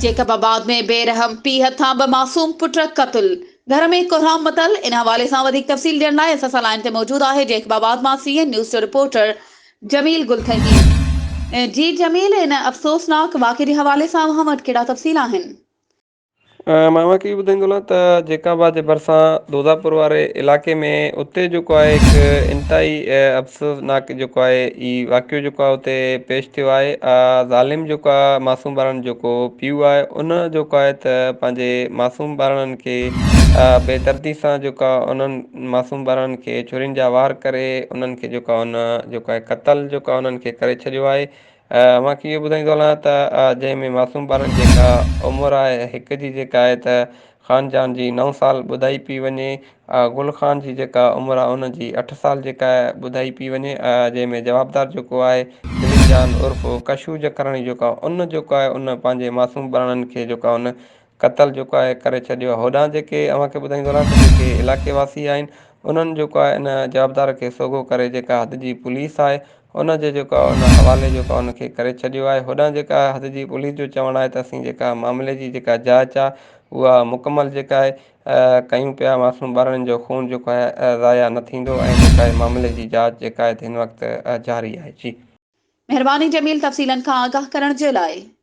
Jacob آباد ۾ بي رحم پيء هٿان ٻه معصوم پٽ قتل، گهر ۾ ڪهرام متل، ان حوالي سان وڌيڪ تفصيل ڏيڻ لاء اسان سان لائين تي موجود آهي جيڪب آباد مان سي اين نيوز جو رپورٽر جميل گل ٿهيم. جي جميل ان افسوسناڪ واقعي جي حوالي سان اوهان وٽ ڪهڙا تفصيل آهن؟ مان اوهان کي اهو ٻڌائيندو هلان ته جيڪب آباد جي ڀرسان دوداپور واري علائقي ۾ اتي جيڪو آهي هڪ انتهائي افسوسناڪ جيڪو آهي هي واقعو جيڪو آهي اتي پيش ٿيو آهي ظالم جيڪو آهي معصوم ٻارڙن جيڪو پيء آهي ان جيڪو آهي ته پنهنجي معصوم ٻارڙن کي بي دردي سان جيڪو آهي انهن معصوم ٻارڙن کي ڇرين جا وار ڪري انهن کي جيڪو آهي ان جيڪو آهي قتل جيڪو آهي انهن کي ڪري ڇڏيو آهي اوهان کي اهو ٻڌائيندو هلان ته جنهن ۾ معصوم ٻارن جيڪا عمر آهي هڪ جي جيڪا آهي ته خان جان جي نو سال ٻڌائي پئي وڃي گل خان جي جيڪا عمر آهي ان جي اٺ سال جيڪا آهي ٻڌائي پئي وڃي جنهن ۾ جوابدار جيڪو آهي دليپ جان عرف ڪشو جکراڻي جيڪو آهي ان جيڪو آهي ان پنهنجي معصوم ٻارڙن کي جيڪو آهي ان قتل جيڪو آهي ڪري ڇڏيو آهي هوڏانهن جيڪي اوهان کي ٻڌائيندو رهان ته جيڪي علائقي واسي آهن انهن جيڪو آهي ان جوابدار کي سوگهو ڪري جيڪا حد جي پوليس آهي ان جي جيڪو آهي ان حوالي جيڪو آهي ان کي ڪري ڇڏيو آهي هوڏانهن جيڪا حد جي پوليس جو چوڻ آهي ته اسين جيڪا معاملي جي جيڪا جاچ آهي اها مڪمل جيڪا آهي ڪيون پيا معصوم ٻارڙن جو خون جيڪو آهي ضايع نه ٿيندو ۽ جيڪا آهي معاملي جي جاچ جيڪا آهي هن وقت جاري آهي جي. مهرباني جميل تفصيلن کان آگاهه ڪرڻ جي لاء.